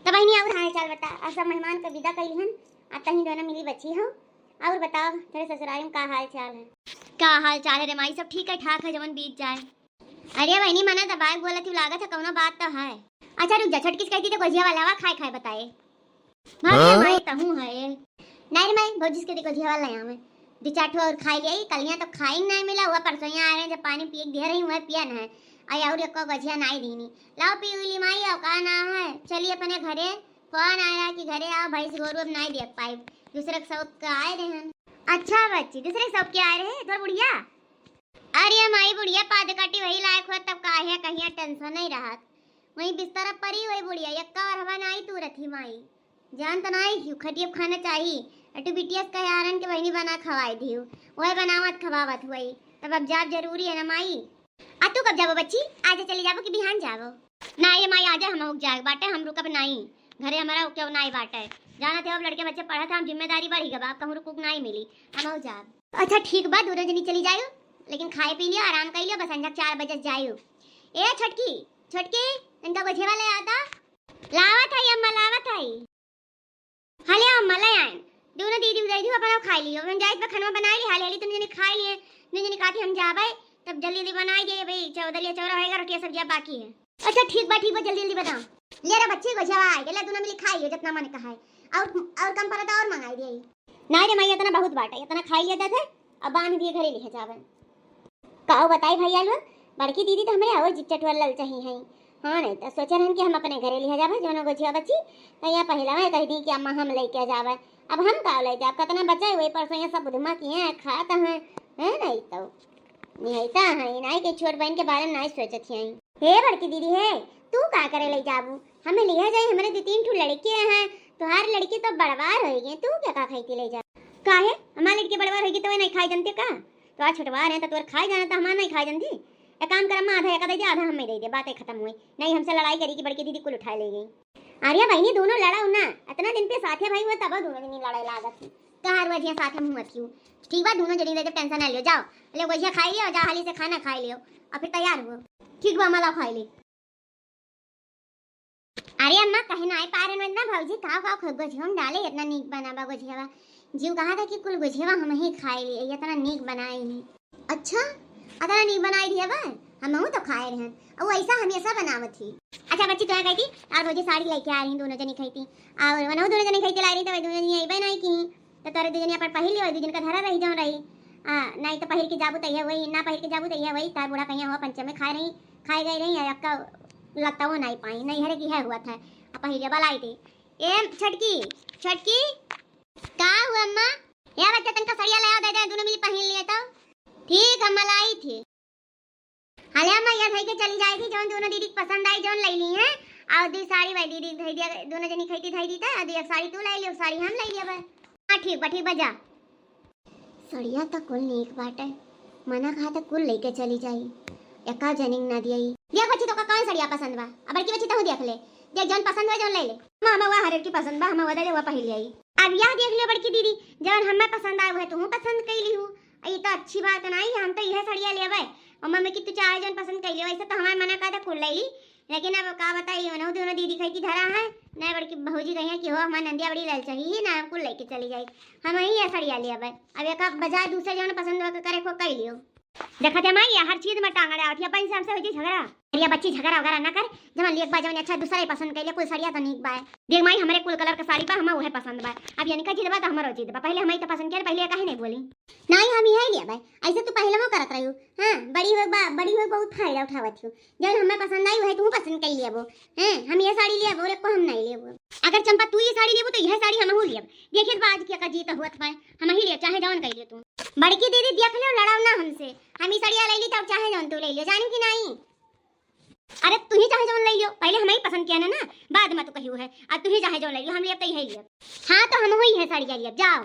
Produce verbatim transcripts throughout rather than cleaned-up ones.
तो बहिनी, और हाल चाल बता, और सब मेहमान का विदा कइली हन, आ तहीं दोनों मिली बची हो। और बताओ, तेरे ससुराल में का हाल चाल है? का हाल चाल है रे माई, सब ठीक है ठाक है, जवन बीत जाए। अरे बहिनी, मना दबाए बोलत ही, लागत है कौनो बात तो है। अच्छा रुक जा, छोटकी से कहती तो गोझिया वाला हवा खाए खाए बताए। भाग रे हाँ? माई, तहूँ है। नहीं रे माई, भौजी से कहती गोझिया वाला ले आवे। दो चार ठो और खाई लिया, कलियाँ तो खाई नहीं मिला, हुआ परसों यहाँ आ रहे हैं, जब पानी पिए के दिया रही, वह पिया ना है। आई और एको गोझिया नहीं दीनी। लाओ पी ली माई, और का ना है, चलिए अपने घरे। फोन आया कि घरे आओ, भैंस गोरू अब नहीं देख पाई, दूसरे के शौक के आए रहे हैं। अच्छा बच्ची, दूसरे के शौक के आए रहे तोर बुढ़िया? अरे माई, बुढ़िया पाद काटी वही लायक हो, तब काहे कहिया टेंशन नहीं रहत। वही बिस्तर पर परी वही बुढ़िया, यक्का और हवा नहीं तू रथी माई। जान तो नहीं क्यों खटियब खाना चाही। अटू बिटिया से कहे आरन के बहिनी बना खवाए दियो, वह बनावत खवावत हुई, तब अब जाब जरूरी है ना माई। आ तू कब जाबो बच्ची? आजे चली जाबो कि बिहान जाबो? ना ये माई, आजे हम उग जाए बाटे, हम रुकब नाई। घरे हमारा क्यों नाई बाटे, जाना थे अब लड़के बच्चे पढ़त हैं, हम जिम्मेदारी बढ़ी गबा, अब कहूँ रुकुक नाई मिली, हम हो जाब। अच्छा ठीक बा, दोनों जनी चली जायो, लेकिन खाए पी लियो, आराम कर लियो, बस अंजक चार बजे जायो। ए छोटकी, छोटकी, इनका गोझे वाले आता। लावत है अम्मा, लावत है। हाँ ले अम्मा, ले आए। दोनों दीदी उदय दी अपन खाई लियो, हम जाए तो खाना बनाए ली, हाली हाली तुम जनी खाई लिए, तुम जनी कहती हम जाबे, तब जल्दी जल्दी बनाई दे भाई, चौदलिया चौरा होएगा, रोटियां सब्जियां बाकी है। अच्छा ठीक बा, ठीक बा, जल्दी जल्दी बनाओ। ले रे बच्ची, गोझवा आए गेले, दोनों मिली खाई लियो जितना मन कहा है, और और कम पड़ा तो और मंगाई दे। नहीं रे माई, इतना बहुत बाटे, इतना खाई लिया जाते, अब बांध दिए घरे लिहे जावे। काऊ बताई भैया लोग, बड़की दीदी तो हमरे और जिप चटुआ लल चाही हैं। हाँ, नहीं तो सोचे रहन कि हम अपने घरे लिहे जावे, जौन गोझिया बच्ची, तो यहाँ पहला मैं कह दी कि अम्मा हम लेके जावे। अब हम का ले जाब, कितना बचा है, वही परसों ये सब बुधमा किए हैं, खात हैं, है नहीं तो। निहैता है, नाई के छोट बहन के बारे में नाई सोचत ही। हे बड़की दीदी है, तू का करे ले जाबू? हमें लिहे जाई, हमरे दो तीन ठो लड़के हैं, तुहार लड़के तो बड़वार होई गए, तू क्या का खाई ले जा? काहे? हमार लड़के बड़वार होई गए तो नहीं खाई जानते का? तो आज छोटवार हैं तो तोर खाई जाना तो हमार नहीं खाई जानती। एक काम कर अम्मा, आधा एका दे दे, आधा हमें दे दे, बातें खत्म हुई। नहीं हमसे लड़ाई करी कि बड़की दीदी कुल उठाए ले गई। अरे बहिनी, दोनों लड़ा ना, इतना दिन पे साथे भाई हुआ तब दोनों जनी लड़ाई लागत ही। कहाँ रोज यहाँ साथे मुँह मत क्यों? ठीक बा, दोनों जनी रह जब टेंशन ना लियो, जाओ। ले गोझिया खाई लियो, जाओ हाली से खाना खाई लियो और फिर तैयार हुओ। ठीक बा, अम्मा लाओ खाई ले। अरे अम्मा, कहे ना आए पारन इतना भौजी, काव काव खो गोझिया में डाले, इतना नीक बना बा गोझिया। जीव कहा था कि कुल गोझिया हम ही खाई लिए, इतना नीक बनाई ही। अच्छा, अतना नीक बनाई दिया बा, हमहू तो खाए रहन। और ऐसा हमेशा बनावत ही। अच्छा बच्ची, तो कही थी, और भौजी साड़ी लेके आ रही, दोनों जनी खाई थी, और वनहु दोनों जनी खाई के ला रही, तो वही दोनों जनी अइबे नहीं की, तो तोरे दो जनी अपन पहिर लियो, दो जन का धरा रही जौन रही। आ, नहीं तो पहिर के जाबू तो यह वही, ना पहिर के जाबू तो यह वही, तार बूढ़ा कहिया हुआ पंचम में खाए रही, खाए गई रही, और आपका लगता वो नहीं पाई, नहीं हरे की है हुआ था, अब पहिर के बलाई थी। ए छटकी, छटकी, का हुआ अम्मा? या बच्चा, तनका सड़िया ले आओ, दे दे, दोनों मिली पहिन लिए तो। ठीक, हम लाई थी। हले अम्मा, या धई के चली जाए थी, जौन दोनों दीदी के पसंद आई, जौन ले ली है। और दी साड़ी भाई दीदी धई दिया, दोनों जनी खाई थी, धई दी था, और दी एक साड़ी तू ले लियो, एक साड़ी हम ले लिया बस। हाँ, ठीक बा, ठीक बा, जा। सड़िया तो कुल नीक बाटे, मना कहा तो कुल लेके चली जाई, एका जनिंग ना दियाई। देख बच्ची, तो का कौन सड़िया पसंद बा? अब बड़की बच्ची तहू देख ले, देख जौन पसंद हो जौन ले ले। मामा वह हरेक की पसंद बा, हम वह दे दे, वह पहिर ले आई। अब यह देख ले बड़की दीदी, जौन हमें पसंद आए वह तू पसंद कैली हूँ। ई तो अच्छी बात नहीं, हम तो यह सड़िया लेबे। और मम्मी की तू चाहे जौन पसंद कैली, वैसे तो हमारे मना कहा था कुल ले ली, लेकिन अब का बताई, उन्हों दोनों दीदी खाई की धरा है, नहीं बड़की भौजी कही है कि हो हमार नंदिया बड़ी ललचाही ही ना, हम कुल लेके चली जाई, हम ही ये सड़िया लेबे। अब एक बजाय दूसरे जौन पसंद होके करे को कह लियो। देखा थे माई, हर चीज में टांगड़े आवत है, अपन से हमसे हो जी झगड़ा। अरे बच्ची, झगड़ा वगैरह ना कर, जवन लेक बा जवन अच्छा दूसरा ही पसंद कर ले, कुल सड़िया तो नीक बा। देख माई, हमरे कुल कलर का साड़ी बा, हमें वह पसंद बा। अब यानी का जिद बा तो हमारो जिद बा, पहले हम ही तो पसंद किया, पहले काहे नहीं बोली? नहीं, हम यही लेबे, ऐसे तू पहले वो करत रही। हाँ, बड़ी हो बा, बड़ी हो बहुत फायदा उठावत हो। जौन हमें पसंद आई, वही तू पसंद कर लेबो। हैं, हम ये साड़ी लेबो, और एको हम नहीं लेबो। अगर चंपा तू ये साड़ी लेबो, तो यह साड़ी हमहू लेब। देखिए बा आज क्या का जीत हुआ था, हम ही लेब, चाहे जौन कर ले तू। बड़की दीदी, देख लो, लड़ाओ ना हमसे। हम ये साड़िया ले ली, तब चाहे जौन तू ले लियो, जानी कि नहीं? अरे तू ही चाहे जौन ले लियो, पहले हम ही पसंद किया ना, ना, बाद में तू कहियो है। अब तू ही चाहे जौन ले लियो, हम लेब तो यही लेब। हाँ, तो हम हुई है साड़िया लेब, जाओ।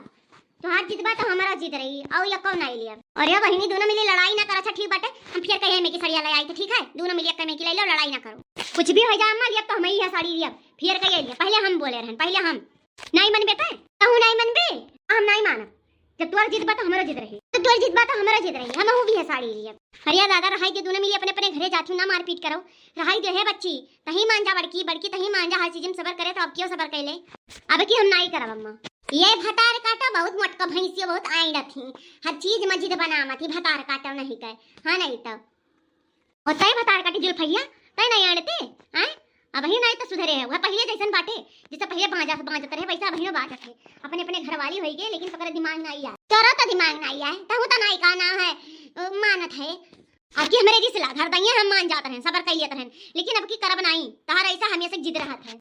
तोहार जीत बा तो हमारा जीत रही, और या कौन आई लिया? अरे बहिनी, दोनों मिली लड़ाई ना कर। अच्छा ठीक बाटे, हम फिर कहे में की सड़िया ले आई तो ठीक है, दोनों मिली एक में की ले लो, लड़ाई ना करो। कुछ भी हो जा अम्मा, लिया तो हम ही है साड़ी लिया, फिर कहे लिया, पहले हम बोले रहन, पहले हम। नहीं मन बेटा, कहूँ नहीं मन बे, हम नहीं मानब। जब तोर जिद बा त हमरो जिद रही, जब तोर जिद बा त हमरो जिद रही, हमहू भी है साड़ी लिए। अरे दादा, रहाई दे, दोनों मिली अपने अपने घरे जाथू, ना मारपीट करो। रहाई दे है बच्ची, तही मान जा बड़की, बड़की तही मान जा, हर चीज में सबर करे तो अब क्यों सबर कैले। अब की हम नाई करब अम्मा। ये भतार काटा बहुत मोटका भैंसियो बहुत आइंडा थी, हर चीज में जिद बनावत ही, भतार काटा नहीं कहे। हाँ नहीं तो होता है भतार काटी जुल्फैया, तय नहीं आड़ते, हैं? अबही नहीं तो सुधरे है, वह पहले जैसन बाटे, जैसे पहले बांजा बांजत रहे वैसा अबही बांजत है। अपने अपने घर वाली होई गए, लेकिन पकड़ दिमाग ना आई है, तोरा तो दिमाग ना आई है, तहु तो नाई का ना है, अ, मानत है। अब की हमरे रिस ला घर दइया हम मान जात रहन, सबर कइयत रहन, लेकिन अब की करब नाई, तहर ऐसा हमेशा जिद रहत है।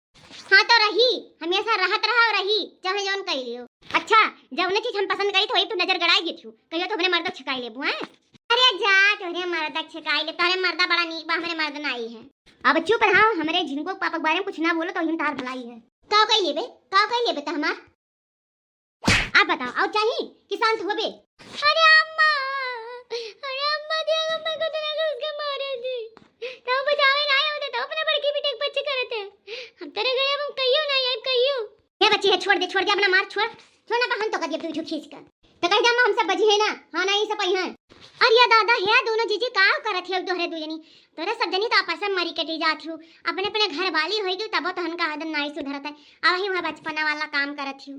हाँ तो रही, हमेशा रहत रहा और रही, चाहे जौन कह लियो। अच्छा, जौने चीज हम पसंद करी तो वही तू नजर गड़ाई देत हूँ, कहियो तो हमरे मर्द छिकाई लेबू, हैं? अरे जा, तोहरे मर्द छिकाई ले, तोहरे मर्दा बड़ा नीक बा, हमरे मर्द नाई है। अब चुप रहो, हमरे झिनको पापा के बारे में कुछ ना बोलो तो हिम तार भलाई है। का कह लेबे, का कह लेबे त हमार? आप बताओ, और चाही कि शांत होबे? अरे अम्मा, अरे अम्मा, दिया अम्मा को तेरा घुस के मारे थे। तो बचावे ना आए होते तो अपने बड़की बेटे के पीछे करते। हम तेरे गए, अब हम कहियो ना आए, कहियो। हे बच्ची है, छोड़ दे, छोड़ दे, अपना मार छोड़। छोड़ ना, बहन तो कर दिया तू झूठ खींच कर। तो कह दे अम्मा, हम सब बजी है ना, हाँ ना, ये सब आई हैं। अरे या दादा, हे दोनों जीजी का करत है दोहरे दू जनी? तोरे सब जनी तो आपस में मरी कटी जात हूँ, अपने अपने घर वाली होई गई तबो तहन का हदन नाई सुधरत है। अब ही वहाँ बचपना वाला काम करत हूँ।